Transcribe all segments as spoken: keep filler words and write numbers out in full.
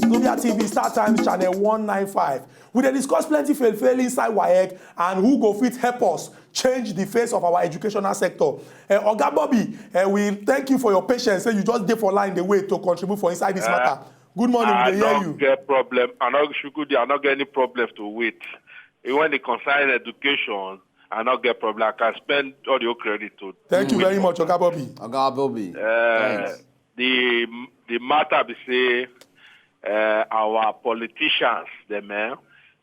Zobia T V, Star Times Channel one nine five. We dey discuss plenty fail fail inside WAEC and who go fit help us change the face of our educational sector. Uh, Oga Bobby, uh, we thank you for your patience. Say you just dey for line the way to contribute for inside this matter. Good morning, we dey hear you. I no get problem. I no, Shukudi, I no get any problem to wait. When it concern education, I no get problem. I can spend all the credit to. Thank you very much, Oga Bobby. Oga Bobby. Uh, the the matter be say uh, our politicians, dem, eh,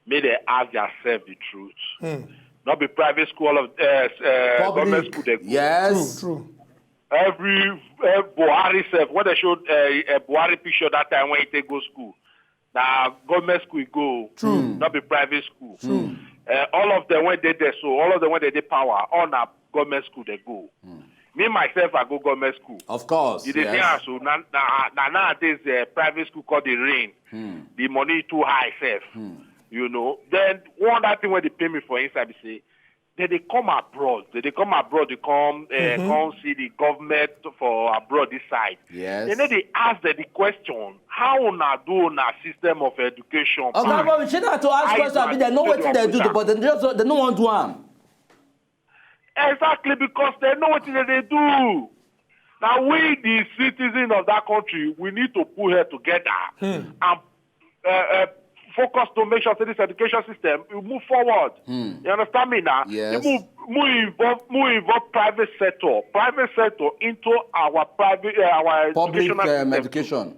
make dem ask themselves the truth. Mm. Not be private school, all of uh, uh, government school. They go. Yes. True, true. Every uh, Buhari self, when they showed uh, a Buhari picture that time when he take go school, na government school he go. True. Not be private school. True. Uh, all of them when they there, so all of them when they dey power, all na government school they go. Mm. Me myself, I go government school. Of course. You dey see am so na na na nowadays uh, private school call the rain. Mm. The money too high self. Mm. You know. Then one other thing when they pay me for inside, be say they dey come abroad. They dey come abroad. They come uh, mm-hmm. come see the government for abroad this side. Yes. They no dey ask them the question how una do una system of education. Oga Bobby, shey na to ask question abi dem know wetin dem do, but dem just dem no wan do am. Exactly, because they know what they do. Now we, the citizens of that country, we need to put head together hmm. and uh, uh, focus to make sure that this education system will move forward. Hmm. You understand me now? Yes. It move, move involve, move involve private sector, private sector into our private, uh, our public educational um, system. Education.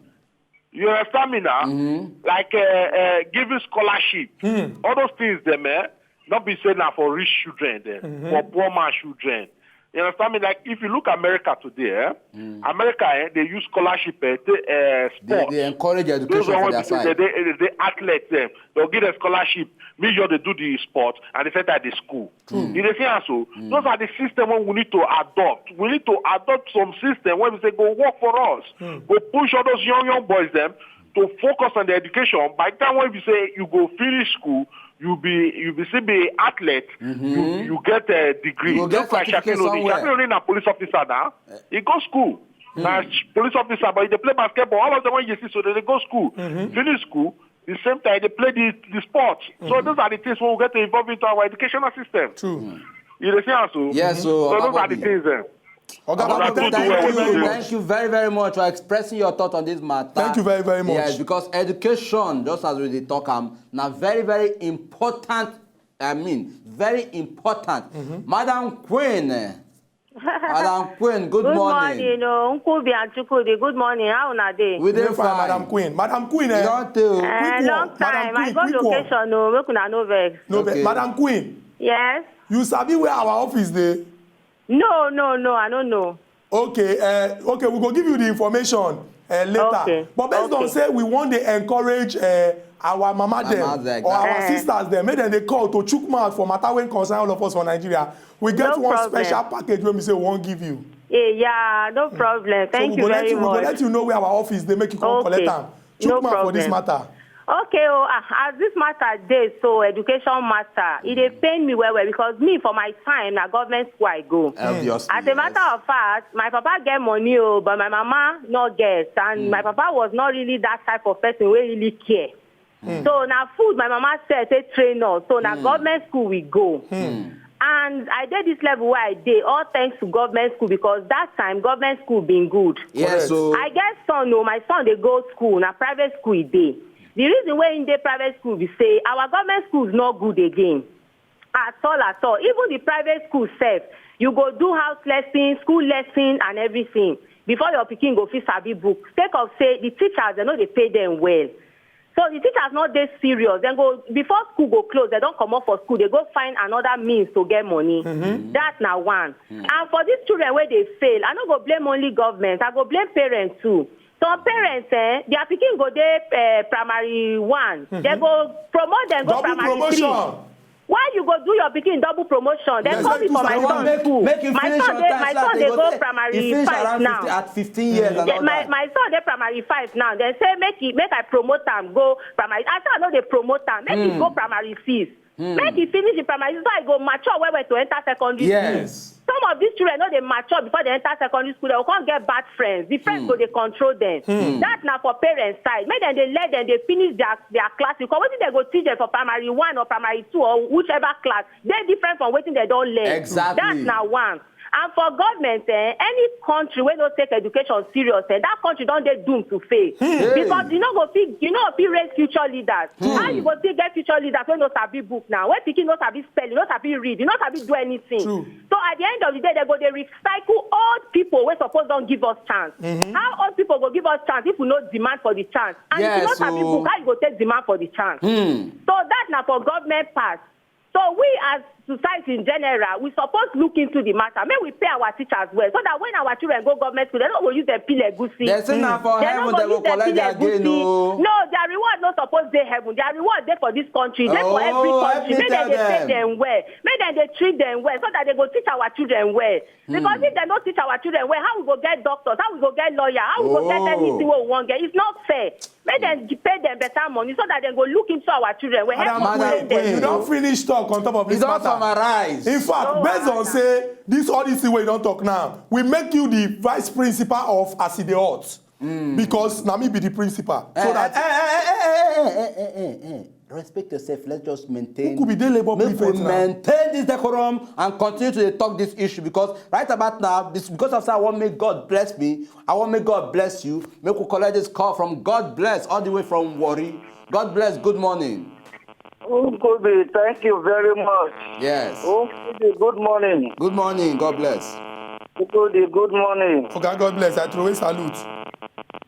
You understand me now? Mm-hmm. Like uh, uh, giving scholarship, mm. all those things, them, eh? Not be said now for rich children, then, mm-hmm. for poor man children. You understand me? Like if you look America today, eh? Mm. America, eh, they use scholarship, eh, to, eh, sports. They, they encourage education. Those are for their side. They, they, they athletes, them. They'll give them scholarship. Make sure they do the sport and they set at the school. True. You dey see am so? Mm. Those are the system wey we need to adopt. We need to adopt some system wey we say go work for us. Mm. Go push all those young young boys them to focus on the education. By the time when you say you go finish school, you be you be still be athlete. Mm-hmm. You, you get a degree. You go get certificate somewhere. Shaquille O'Neal na police officer now. He go school. Mm. Na police officer, but he dey play basketball. All of them when you see so they, they go school, mm-hmm. finish school. The same time they play the, the sport. So mm-hmm. those are the things we get to involve into our educational system. True. Mm. You dey see am so? Yes, so, so those are the things. Eh. Oga Bobby, thank you. Thank you very, very much for expressing your thought on this matter. Thank you very, very much. Yes, because education, just as we dey talk am, na very, very important, I mean, very important. Mm-hmm. Madam Queen, eh, Madam Queen, good morning. Good morning, oh, Nkubi and Chukwudi. Good morning. How una dey? We dey fine, Madam Queen. Madam Queen, eh? Long time. I go location, no, make una no vex. No vex. Madam Queen. Yes. You sabi where our office dey? No, no, no, I don't know. Okay, uh, okay, we go give you the information uh, later. Okay. But based on say we want to encourage uh, our mama dem or our sisters dem, make dem dey call to chook mouth for matter wey concern all of us for Nigeria. We get one special package wey we say we wan give you. Eh, yeah, no problem. Thank you very much. So we go let you know where our office dey, make you come collect am. Chook mouth for this matter. Okay, oh, ah, as this matter dey so, education matter, e dey pain me well well because me for my time na government school I go. Obviously. As a matter of fact, my papa get money, oh, but my mama no get, and my papa was not really that type of person wey really care. So na food my mama sell take train us. So na government school we go. And I dey this level where I dey, all thanks to government school, because that time government school been good. Yes, so I get son, oh, my son dey go school, na private school e dey. The reason wey e dey private school be say our government schools no good again. At all, at all. Even the private school sef, you go do house lesson, school lesson and everything before your pikin go fit sabi book. Sake of say the teachers, dem no dey pay them well. So the teachers no dey serious. Dem go, before school go close, dem don comot for school, dey go find another means to get money. Mm-hmm. That na one. Mm. And for these children wey dey fail, I no go blame only government, I go blame parents too. Some parents, eh, their pikin go dey eh, primary one. Mm-hmm. Dem go promote dem go primary three. Double promotion. Why you go do your pikin double promotion? Dem call me for my son school. My son dey my son dey go primary five now. At fifteen years and all that. My my son dey primary five now. Dem say make he make I promote am go primary. I say I no dey promote am. Make he go primary six. Make e finish the primary school, so e go mature well well to enter secondary school. Yes. Some of these children no dey mature before they enter secondary school. They go come get bad friends. The friends go dey control them. That na for parents side. Make dem dey let dem dey finish their their class, because wetin dem go teach them for primary one or primary two or whichever class dey different from wetin dem don learn. Exactly. That na one. And for government, eh, any country wey no take education serious, eh, that country don dey doomed to fail. Because you no go fit you no go fit raise future leaders. How you go still get future leaders wey no sabi book now? Wey pikin no sabi spell, no sabi read, no sabi do anything. True. So at the end of the day, they go dey recycle old people wey suppose don give us chance. How old people go give us chance if we no demand for the chance? And if you no sabi book, how you go take demand for the chance? So that na for government part. So we as society in general, we suppose look into the matter. Make we pay our teachers well, so that when our children go government school, they no go use them peel egusi. They say na for heaven they go collect their gain o. No, their reward no suppose dey heaven. Their reward dey for this country, dey for every country. Make dem dey pay them well. Make dem dey treat them well, so that they go teach our children well. Because if dem no teach our children well, how we go get doctors? How we go get lawyer? How we go get anything wey we wan get? It's not fair. Make dem pay them better money, so that dem go look into our children well. Help us train them. You don finish talk on top of this matter. Summarize. In fact, based on say this, all this thing wey you don talk now, we make you the vice principal of As E Dey Hot. Because na me be the principal. So that eh, eh, eh, eh, eh, eh, eh, eh, eh, eh. Respect yourself. Let's just maintain. Who could be dey labour prefect now? Maintain this decorum and continue to dey talk this issue, because right about now, this, because of say I wan make God bless me, I wan make God bless you. Make we collect this call from God Bless, all the way from Warri. God Bless, good morning. Uncle B, thank you very much. Yes. Uncle B, good morning. Good morning, God bless. Uncle B, good morning. Oga, God bless. I throw a salute.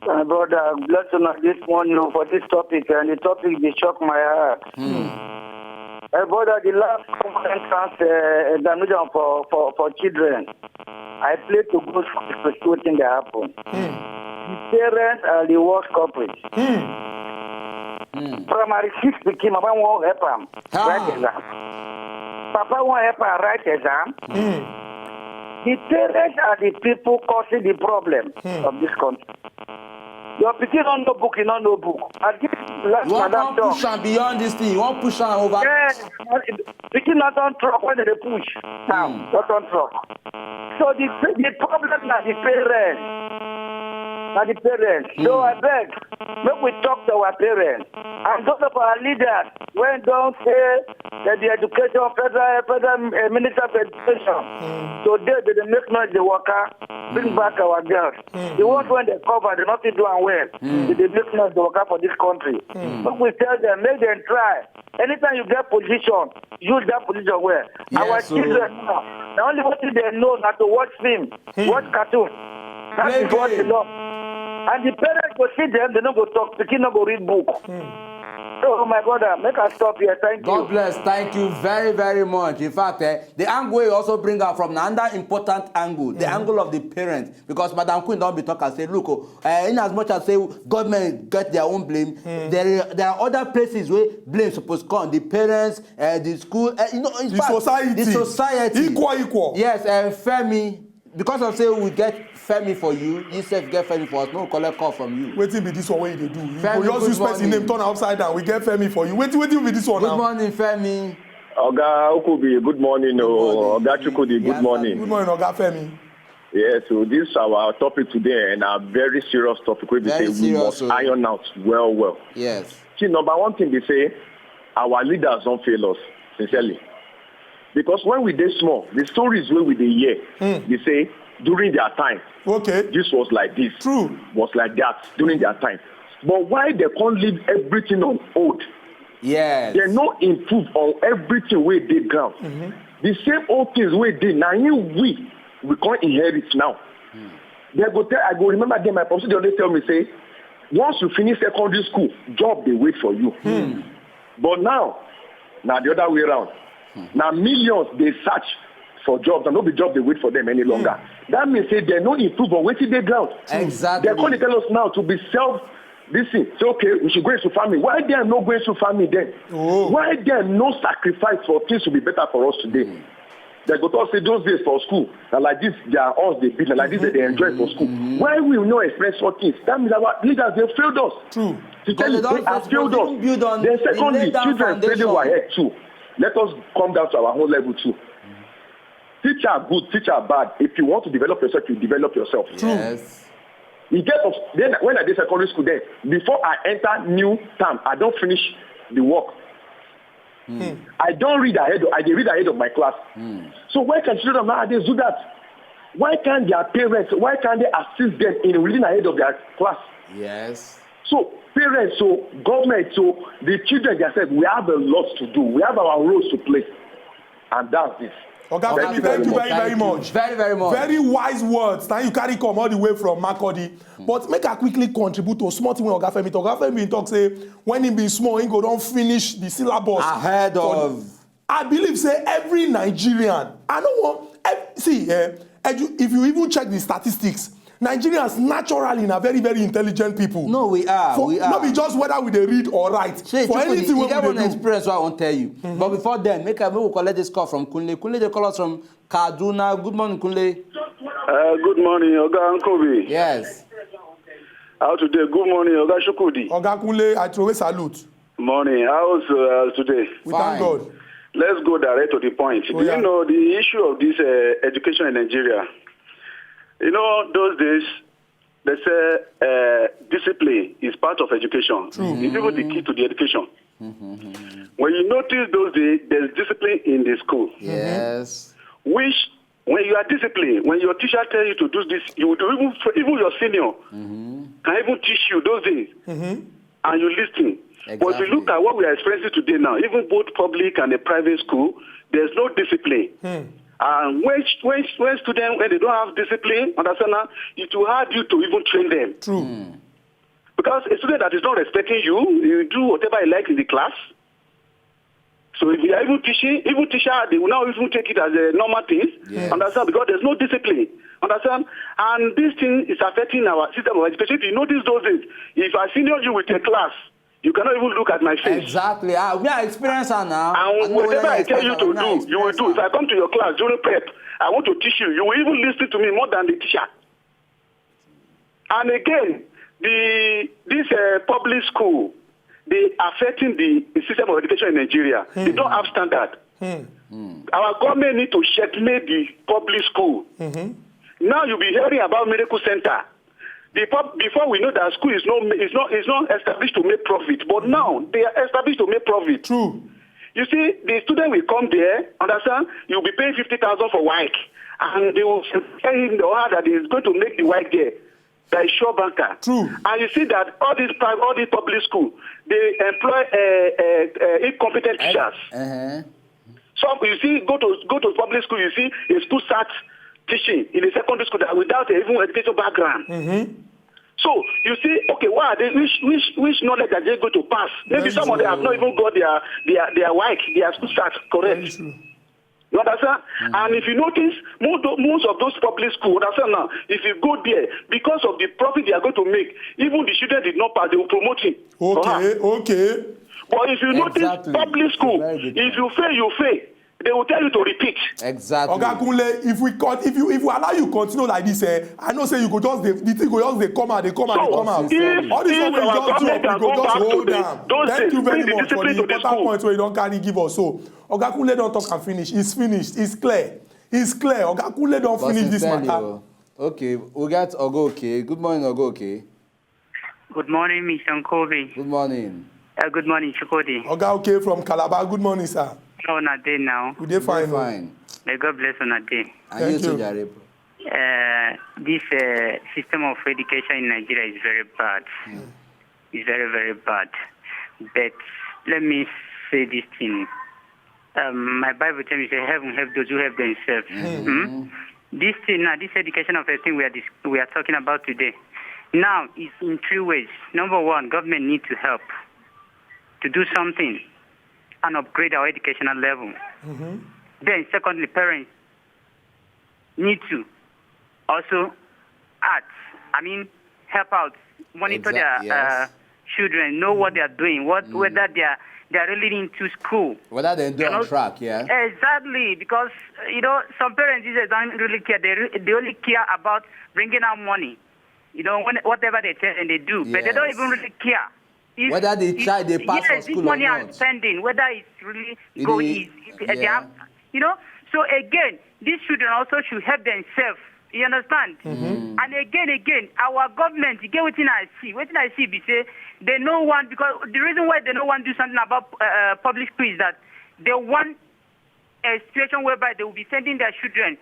My brother, bless you this morning for this topic, and the topic dey shock my heart. My brother, the last common entrance uh, examination for, for, for children, I play to go school to see wetin dey happen. The parents are the worst culprits. Primary six pikin, mama wan help am write exam. Papa wan help am write exam. The parents are the people causing the problem of this country. Your pikin no know book, e no know book. I give last madam talk. You wan come push am beyond this thing. You wan push am over. Yes, pikin no don talk when dem dey push. Now, no don talk. So the the problem na the parents. Na the parents. So I beg, make we talk to our parents and those of our leaders wey don say that the education federal federal uh, minister of education. Today they dey make noise dey waka, bring back our girls. The ones wey dey cover, they no fit do am well. They dey make noise dey waka for this country. Make we tell them, make dem try. Anytime you get position, use that position well. Our children now, the only thing they know na to watch film, watch cartoon. That is what they love. And the parents go see them, they no go talk, pikin no go read book. So my brother, make I stop here. Thank you. God bless. Thank you very, very much. In fact, eh, the angle you also bring out from another important angle, the angle of the parents, because Madam Queen don be talk and say, look, oh, uh, in as much as say government get their own blame, there, are, there are other places where blame suppose come. The parents, uh, the school, uh, you know, in the fact, society. The society. Equal, equal. Yes, uh, Femi, because of say we get Femi for you, you sef get Femi for us, no collect call from you. Wetin be this one wey you dey do? You Femi, go just use person name, turn am upside down. We get Femi for you. Wetin, wetin be this one now? Good morning, Femi. Oga Okubi, good morning. Oh, Oga Chukwudi, good morning. Good morning, Oga Femi. Yes, so this our topic today, and a very serious topic wey be say we must iron out well, well. Yes. See, number one thing be say our leaders don fail us, sincerely. Because when we dey small, the stories wey we dey hear, be say during their time, okay, this was like this, true, was like that during their time. But why they can't leave everything on hold? Yes. They no improve on everything wey dey ground. The same old things wey dey, na him we we come inherit now. They go tell, I go remember them, my popsi dey always tell me say, once you finish secondary school, job dey wait for you. But now, na the other way round. Na millions dey search for jobs, and no be job dey wait for them any longer. That means say they no improve on wetin dey ground. Exactly. They come dey tell us now to be self this thing. Say, okay, we should go into farming. Why dem no go into farming then? Why dem no sacrifice for things to be better for us today? They go talk say those days for school, na like this their us dey be, na like this they dey enjoy for school. Why we no express all things? That means our leaders dey failed us. True. To tell you, they have failed us. Then secondly, children fail their head too. Let us come down to our own level too. Teacher good, teacher bad. If you want to develop yourself, you develop yourself. Yes. You get of then when I did secondary school then, before I enter new term, I don't finish the work. I don't read ahead. Of, I dey read ahead of my class. So why can children nowadays do that? Why can't their parents? Why can't they assist them in reading ahead of their class? Yes. So parents, so government, so the children themselves, we have a lot to do. We have our roles to play, and that's it. Oga Femi, thank you very, very much. Very, very much. Very wise words. Now you carry come all the way from Makurdi. But make I quickly contribute to small thing when Oga Femi talk. Oga Femi talk say when he be small, he go don finish the syllabus. Ahead for the- of I believe say every Nigerian, I no want, ev- see, eh, edu, if you even check the statistics, Nigerians naturally na very, very intelligent people. No, we are, For, we are. No be just whether we dey read or write. Shey, For Chukwudi, anything e wey get we one dey do. Experience wey I wan tell you. But before then, make I make we collect this call from Kunle. Kunle dey call us from Kaduna. Good morning, Kunle. Uh, good morning, Oga Nkobi. Yes. How today? Good morning, Oga Chukwudi. Oga Kunle, I throw a salute. Morning. How's uh, today? We Fine. Thank God. Let's go direct to the point. Oh, Do yeah. You know the issue of this uh, education in Nigeria? You know, those days, they say uh, discipline is part of education. It's even the key to the education. When you notice those days, there's discipline in the school. Yes. Which, when you are disciplined, when your teacher tells you to do this, you will do. Even even your senior can even teach you those days, and you listen. But if you look Exactly. At what we are experiencing today now, even both public and the private school, there's no discipline. And when when when students, when they don't have discipline, understand now, it will hard you to even train them. True. Because a student that is not respecting you, you do whatever he likes in the class. So if you are even teaching, even teacher, they will now even take it as a normal thing. Yes. Understand? Because there's no discipline. Understand? And this thing is affecting our system of education. If you notice those things, if I senior you with a class, you cannot even look at my face. Exactly. Ah, me, I experience her now. And I know whatever whether I tell you experience to her, me, I do, you will experience do. If her. I come to your class during prep, I want to teach you. You will even listen to me more than the teacher. And again, the this uh, public school, they affecting the system of education in Nigeria. They don't have standard. Our government need to checkmate the public school. Now you'll be hearing about medical center. The pub, before we know that school is not is not is not established to make profit, but now they are established to make profit. True. You see, the student will come there, understand? You'll be paying fifty thousand for WAEC, and they will tell him or her that he is going to make the WAEC there. That is sure banker. True. And you see that all these private, all these public school, they employ uh, uh, uh, incompetent teachers. Uh-huh. Some you see go to go to public school, you see a school start teaching in a secondary school that without a even education background. So you see, okay, why are they which which which knowledge are they going to pass? Maybe Very some of them have true. Not even got their their their WAEC, their school start Very correct. True. You understand? And if you notice, most of, most of those public school, understand now, if you go there, because of the profit they are going to make, even the student did not pass, they will promote him. Or her. Okay, okay. But if you notice Exactly. public school, Very good if you point. Fail, you fail. They will tell you to repeat. Exactly. Oga Kunle, if we con if you if we allow you continue like this, eh, I know say you go just dey the thing go just dey come out, dey come out, dey So, come out. if- All this if one wey you our just drop, government you can go go just back hold to the- am. those Thank things, you very bring the much for the discipline to the important school. Point wey you don carry give us. So Oga Kunle don talk and finish. It's finished. It's clear. It's clear. Oga Kunle don But finish this sincerely, matter. Oh. Okay, we got Ogo. Okay. Good morning, Ogo. Okay. Good morning, Mister Nkobi. Good morning. Uh, good morning, Chukwudi. Oga, okay, from Calabar. Good morning, sir. How are you now? We dey fine. Oh. Fine. May God bless you day. And Thank you too, you. Jare. Uh, this uh, system of education in Nigeria is very bad. It's very, very bad. But let me say this thing. Um, my Bible tells me, say, "Heaven help those who help themselves." Hmm? This thing now, this education of everything we are dis- we are talking about today, now is in three ways. Number one, government need to help to do something and upgrade our educational level. Then, secondly, parents need to also act. I mean, help out, monitor Exact- their uh, yes. children, know what they are doing, what whether they are they are really into school. Whether they do You on know, track, yeah. Exactly, because uh, you know some parents these days don't really care. They re- they only care about bringing out money. You know, when, whatever they tell them, they do, but they don't Yes. even really care. If, whether the if, child dey pass for yes, this school or money I'm not. Spending, whether it's really It go dey- is, it- they yeah. Have, you know. So again, these children also should help themselves. You understand? And again, again, our government, you get wetin I see. Wetin I see be say they no want, because the reason why they no want do something about uh, public school is that they want a situation whereby they will be sending their children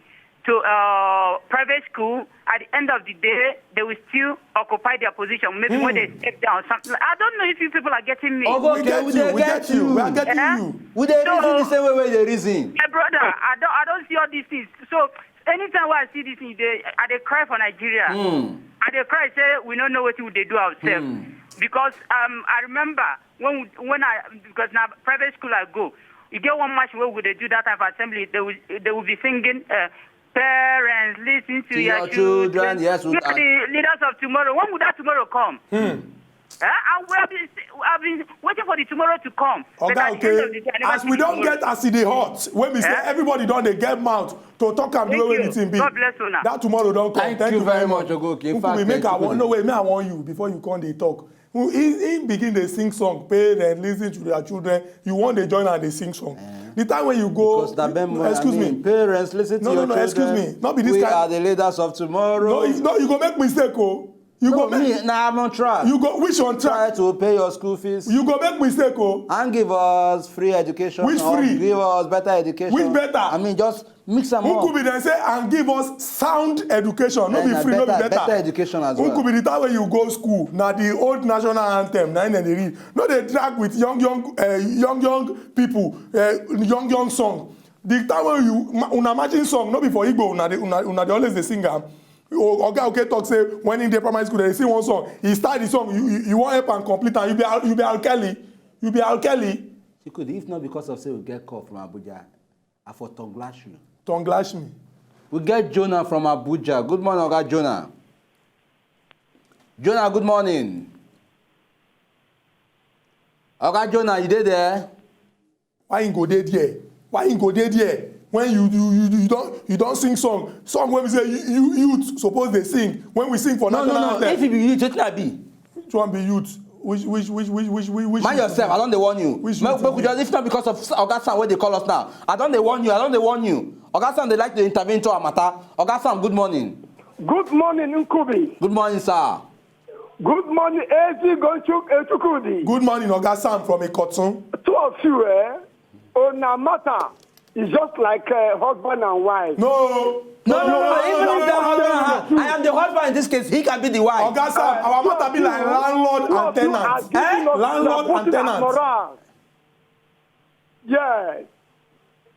to uh, private school. At the end of the day, they will still occupy their position. Maybe when they step down, something. I don't know if you people are getting me. Ogo, we okay, get we you. Dey We get get you. We are you. Getting Eh? you. We dey So- reason the same way wey you dey reason. My brother, I don't, I don't see all these things. So anytime when I see this thing, they, I dey cry for Nigeria. I dey cry say we no know wetin we dey do ourselves. Because um, I remember when we, when I because na private school I go, you get one match where we dey do that type of assembly. They will they will be singing. Uh, Parents, listen to To your your children, children. Yes, we You are are the leaders of tomorrow. When will that tomorrow come? Eh? And we have been, we have been waiting for the tomorrow to come. But Oga, at the end okay, of the day, I never as see we the don't tomorrow. Get as e dey hot, when we say Eh? Everybody don dey get mouth to talk am the Thank way wey you. The thing be. God bless una. That tomorrow don come. Thank Thank you you very very much, much. Ogoke. In Nkubi, fact, make thank I you. Want no wait, me I want you before you come dey talk. Who he, he begin dey sing song, parents listen to their children. You want dey join and dey sing song. The time when you go, Because na bem- I excuse mean, me. Parents, listen to No, no, your no, excuse children. Me. Not be this We kind. Are the leaders of tomorrow. No, you, no, you go make mistake, oh. You No, go make me, nah, I'm on track. You go which on Try track? To pay your school fees You go make mistake, oh. And give us free education. Which or free? Give us better education. Which better? I mean, just mix am up. Who could be there say and give us sound education? No And be a free, no be better, better. Better education as Who well. Could be the time when you go school? Now the old national anthem, now in the read. No, they drag with young, young, uh, young, young people, uh, young, young song. The time when you ma- una imagine song, no be for Igbo, una dey una, una dey always dey sing am. O- Oga okay talk say when in the primary school they sing one song, he start the song, you you, you wan help and complete am, you be Al- you be Alkeli, you be Alkeli. She could, if not because of say we get call from Abuja, I for tongue lash you. Tongue lash me. We get Jonah from Abuja. Good morning, Oga Jonah. Jonah, good morning. Oga Jonah, you dey there? Why you go dey there? Why you go dey there? When you you you you don you don sing song, song wey be say you, you youth suppose dey sing when we sing for No, no, national no. Anthem. If you be youth, wetin I be? Which one be youth? Which which which which which which which Mind youth yourself. I be? Don dey warn you. Which Make, youth make we be? Just, if not because of Oga Sam wey dey call us now, I don dey warn you. I don dey warn you. Oga Sam dey like to intervene to our matter. Oga Sam, good morning. Good morning, Nkubi. Good morning, sir. Good morning, A G Gonchuk Echukwudi. Good morning, Oga Sam from Ikotun. Two of you, eh? On a matter, it's just like uh, husband and wife. No. No, no, no, no, even no, if no, that no, husband no, no. Ha- I am the husband in this case, he can be the wife. Oga Sam, our matter be like landlord and tenant. Eh? Landlord and tenant. Yes.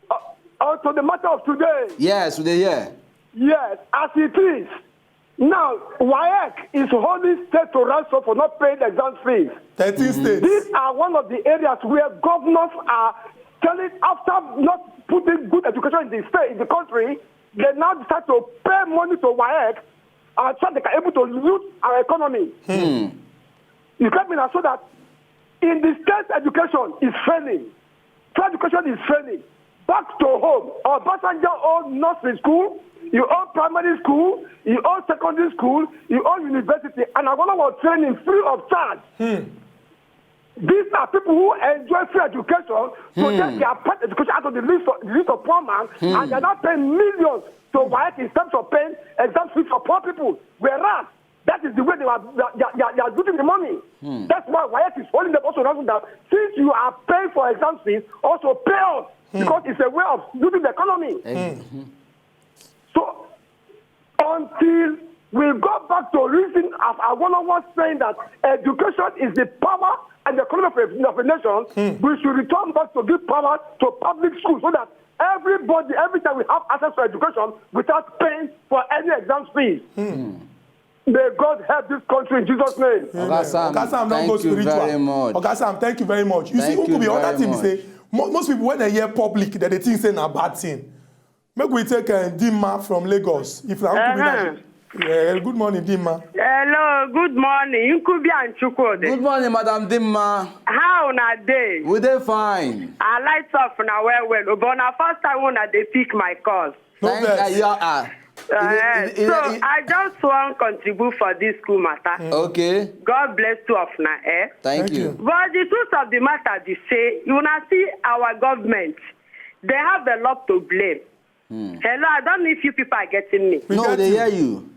Uh, uh, to the matter of today. Yes, we dey hear. Yes, as it is. Now, WAEC is holding state to ransom for not paying exam fees. Thirteen states. These are one of the areas where governors are telling, after not putting good education in the state, in the country, they now decide to pay money to WAEC and so they can able to loot our economy. You get me now? So that in the state education is failing, free education is failing. Back to home, Obasanjo own nursery school, you own primary school, you own secondary school, you own university, and I want to training free of charge. These are people who enjoy free education, so get their part education out of the list of, the list of poor man, and they're not paying millions to WAEC in terms of paying exam fees for poor people. Whereas that is the way they are, they are, they are, they are using the money. That's why WAEC is holding them also ransom that since you are paying for exam fees, also pay us because it's a way of using the economy. So until we go back to reason as Awolowo saying that education is the power and the economy of a, of a nation, we should return back to give power to public schools so that everybody, every time we have access to education without paying for any exam fees. May God help this country in Jesus' name. Oga Sam, Oga Sam, don't thank go you spiritual. Very much. Oga Sam, thank you very much. You see, Thank you Nkubi, other very thing be much. Say, mo- most people, when they hear public, they, they think say na bad thing. Make we take uh, Dima from Lagos. If na Nkubi Uh-huh. Now, yeah, good morning, Dima. Hello, good morning, Nkubi and Chukwudi. Good morning, Madam Dima. How una dey? We dey fine. I light up na well well, but na first time una dey pick my calls. No Thank vex. You. Are, Uh, so I just wan contribute for this school matter. Okay. God bless two of na, eh? Thank you. But the truth of the matter be say, you na see our government, they have a lot to blame. Hello, I don't know if you people are getting me. No, they hear you.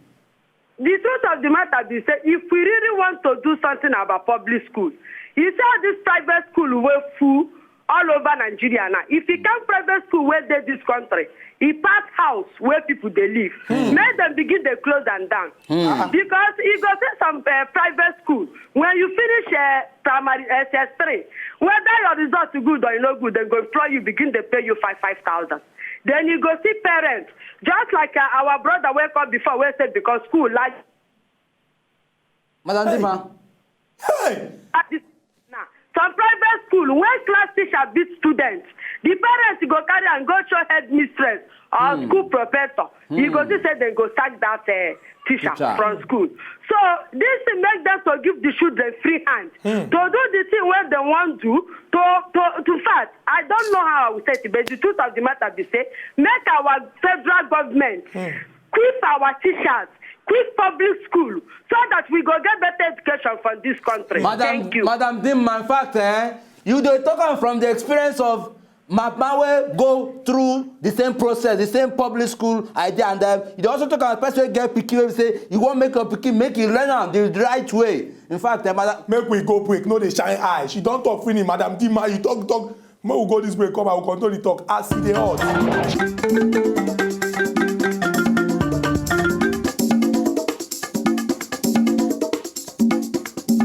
The truth of the matter be say, if we really want to do something about public school, you see all this private school wey full all over Nigeria now. If you count private school wey dey this country, e pass house where people dey live. Make dem begin dey close am down. Because e go say some uh, private school, when you finish uh, primary S S three, whether your result good or you no good, dem go employ you, begin dey pay you five five thousand. Then you go see parents, just like uh, our brother wey come before, wey say because school like Madam Dima. Hey! At the, now, some private school, when class teacher beat students, the parents go carry and go show headmistress or school professor. You go see say they go sack that uh, teacher, Teacher. From school. So this thing make them to give the children free hand to do the thing wey they want to. To to to fact, I don't know how I will say it, but the truth of the matter be say, make our federal government quit our teachers, quit public school, so that we go get better education for this country. Madam, Thank you. Madam Dimma, in fact, eh, you dey talk am from the experience of mama wey go through the same process, the same public school idea, and um, you dey also talk am person wey get pikin wey be say you wan make your pikin make e learn am the right way. In fact, eh, madam, make we go break, no dey shine eye. She don talk finish, Madam Dima. You talk talk. Make we go this break, come, I will continue the talk as e dey hot.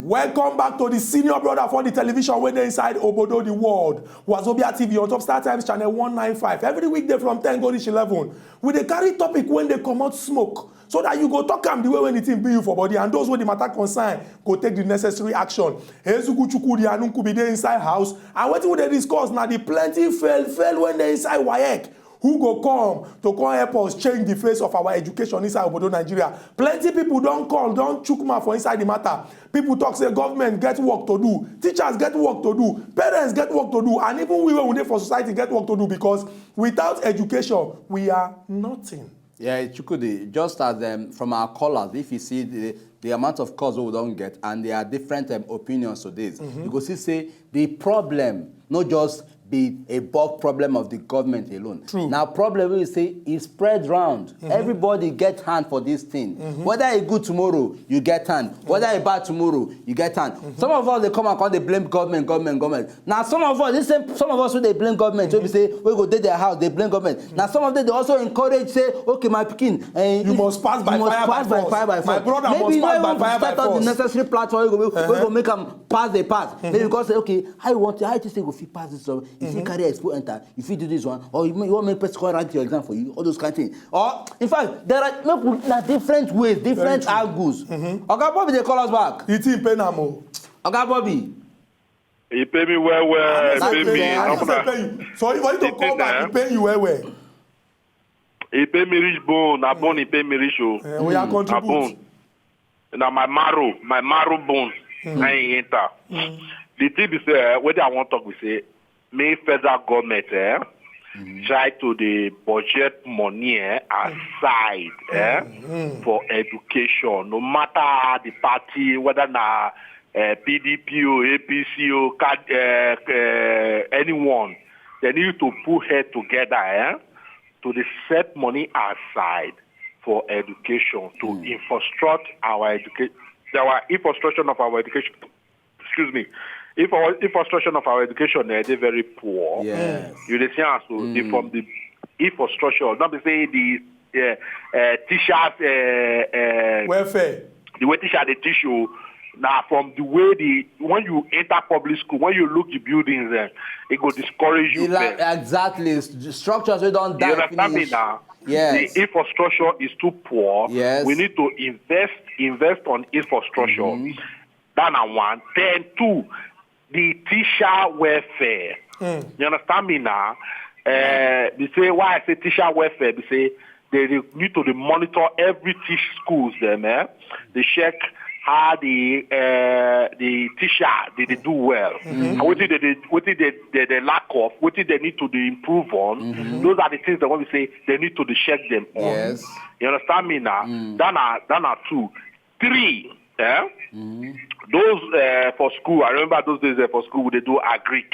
Welcome back to the senior brother for the television wey dey inside Obodo the World. Wazobia T V on top Star Times channel one nine five. Every weekday from ten go reach eleven, we dey carry topic wey dey comot smoke so that you go talk am the way wey the thing be you for body, and those wey the matter concern go take the necessary action. Ezugu Chukwudi Anunkubi dey inside house, and wetin we dey discuss na the plenty fail fail wey dey inside WAEC. Who go come to come help us change the face of our education inside obodo Nigeria? Plenty people don call, don chook mouth for inside the matter. People talk say government get work to do, teachers get work to do, parents get work to do, and even we wey we dey for society get work to do, because without education, we are nothing. Yeah, Chukwudi, just as um, from our callers, if you see the, the amount of calls we don't get, and there are different um, opinions to this, you go see say the problem no just be a bulk problem of the government alone. True. Now, problem we say is spread round. Everybody get hand for this thing. Whether e good tomorrow, you get hand. Whether e bad tomorrow, you get hand. Some of us dey come and come dey blame government, government, government. Now, some of us, this same, some of us who dey blame government, wey be say we go dey their house, dey blame government. Now, some of them dey also encourage say, okay, my pikin, eh, you must pass by fire by force. My brother must pass by fire by force. Maybe you no even set up the necessary platform wey go make, wey go make am pass the pass. Maybe because say, okay, how you want to, how you think say you go fit pass this one? You fit carry expo enter, you fit do this one, or you, you want make person come write your exam for you, all those kind of things. Or in fact, there are, make we, na different ways, different angles. Oga Bobby dey call us back. The thing pain am o. Oga Bobby. E pay me well well. E pay me. So if you to call back, e pay you well well. E pay me reach bone. Na bone e pay me reach o. Eh, we are contribute. Na bone. Na my marrow, my marrow bone. Na e enter. The thing be say, eh, wetin I wan talk be say, make federal government eh, try to dey budget money eh, aside eh, for education. No matter the party, whether na eh, P D P o, A P C o, card, eh, eh, anyone, they need to put head together eh, to dey set money aside for education to infrastructure our education, our infrastructure of our education. Excuse me. If our infrastructure of our education eh, dey very poor, yes, you dey see am so the, from the infrastructure, not be say the uh, uh, teachers uh, uh, welfare, the way teacher dey teach you, na from the way the, when you enter public school, when you look the buildings, eh, e go discourage you. Exactly. Structures wey don die finish. You understand me now? Yes. The infrastructure is too poor. Yes. We need to invest, invest on infrastructure. That na one. Then two, the teacher welfare. You understand me now? Uh, they say why I say teacher welfare. They say they, they need to dey monitor every teach schools. Them, eh? They check how the uh, the teacher did they do well, and what did they, they what did they, they, they lack of, what did they need to dey improve on. Those are the things that when we say they need to dey check them on. Yes. You understand me now? That are that are two, three. Eh? Those uh, for school, I remember those days uh, for school they do agric,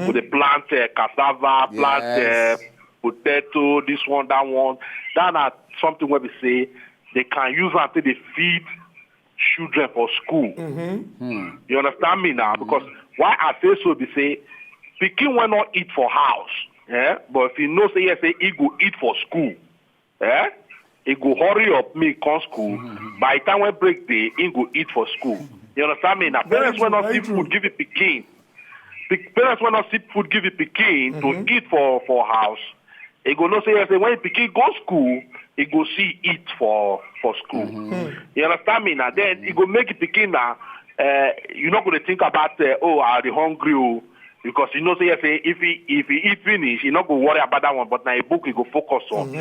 with the plant uh, cassava, plant Yes. uh, potato, this one, that one. That are something where we say they can use until they feed children for school. You understand me now? Because why I say so be say pikin wey no eat for house, eh? But if you know say yes, say he go eat for school, eh? He go hurry up, me come school. By the time when break day, he go eat for school. You understand me now? Very Parents wey true, no very see true. Food give the pikin. The parents wey no see food give the pikin to eat for for house. He go know say yes, say when pikin go school, he go see eat for for school. You understand me now? Then he go make the pikin now. Uh, you not gonna think about uh, oh, are the hungry? Oh, because you know say yes, say if he if he eat finish, he not go worry about that one. But now a book he go focus on.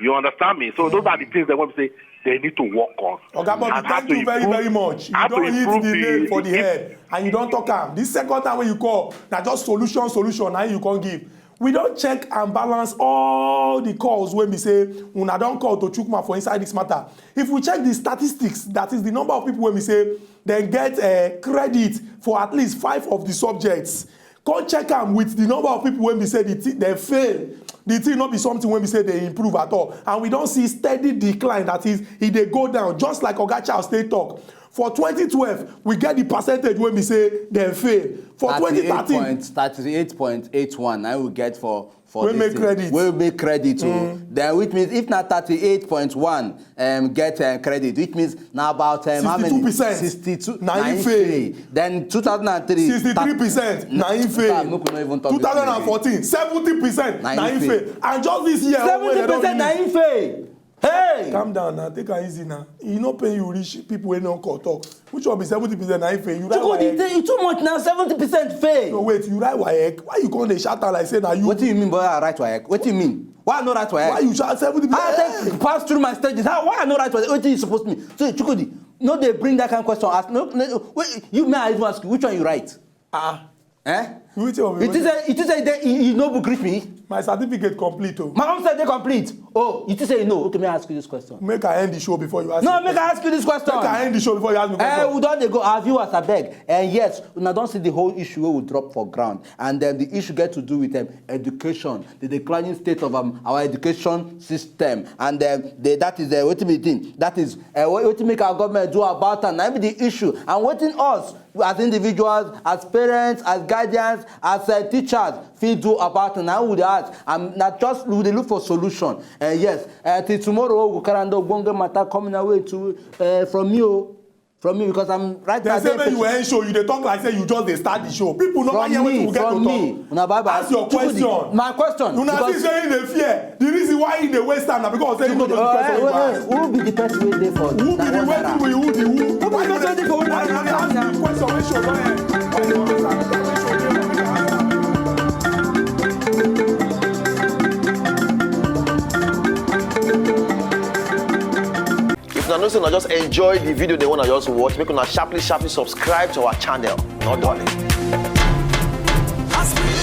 You understand me? So those are the things that we say they need to work on. Oga Bobby, And how thank to you very, improve- very much. You how to don hit improve the nail for the the- head, and you don talk am. This second time when you call, na just solution, solution, na you come give. We don check and balance all the calls wey be say una don call to chook mouth for inside this matter. If we check the statistics, that is the number of people wey be say dem get uh, credit for at least five of the subjects, come check am with the number of people wey be say the thing dem fail. The thing no be something wey be say dey improve at all, and we don see steady decline. That is, e dey go down, just like Oga Charles take talk. For twenty twelve, we get the percentage wey be say dem fail. For twenty thirteen, thirty-eight point eight one, I will get for for Wey this make thing. Credit. Wey make credit o. Then which means if na thirty-eight point one um, get um, credit, which means na about um, how many? Sixty-two percent. Sixty-two. Na him fail. Then two thousand and three. Sixty-three percent na him fail. Make we no even talk this thing again. Two thousand and fourteen, seventy percent Na na him him fail. fail. And just this year, Seventy percent na him fail. Hey! Calm down now, take am easy now. E no pay you reach people wey no call talk. Which one be seventy percent na him fail? You write Chukwu, the waec. thing e too much now, seventy percent fail. No, wait, you write waec. Why you come dey shout am like say na you? Wetin you mean by I write waec? Wetin you mean? Why I no write waec? Why you shout seventy percent? How I take pass through my stages? How, why I no write waec? Wetin you suppose mean? So Chukwudi, no dey bring that kind of question. Ask no, no wait, you may I even ask you which one you write? Ah, Eh? you wetin You think say you think say dey- you, you no book reach me? My certificate complete o. My own sef dey complete. Oh, you think say you know? Okay, may I ask you this question? Make I end the show before you ask. No, me make I ask you this question. Make I end the show before you ask me Eh, question. We don dey go. Our viewers, abeg. Eh, yes, una don see the whole issue wey we drop for ground, and um, the issue get to do with um, education, the declining state of um, our education system, and um, the, that is uh, wetin be the thing. That is uh, wetin make our government do about am. Na be the issue, and wetin us as individuals, as parents, as guardians, as uh, teachers fit do about am. Na we dey ask, and na just we dey look for solution. Uh, yes, uh, till tomorrow we go carry another ogbonge matter coming our way to uh, from you. From me, because I'm right Dem say make you end show, you dey talk like say you just dey start the show. People no wan From hear wetin me, we get to from me. talk. Una bye bye. Ask your Chukwudi, question. My question. Una see Because say him dey fear. The reason why he dey waste time na because say he no know the Uh, question he go wait, ask. wait, who be the person wey dey for? Who be that the one wetin naira? be who the who? Who be the person wey dey for? Why you dey ask me question wey show no end? Why you dey ask me question wey show no end? If una know say una just enjoy the video dem wey una just watch, make una sharply sharply subscribe to our channel. No dulling. As we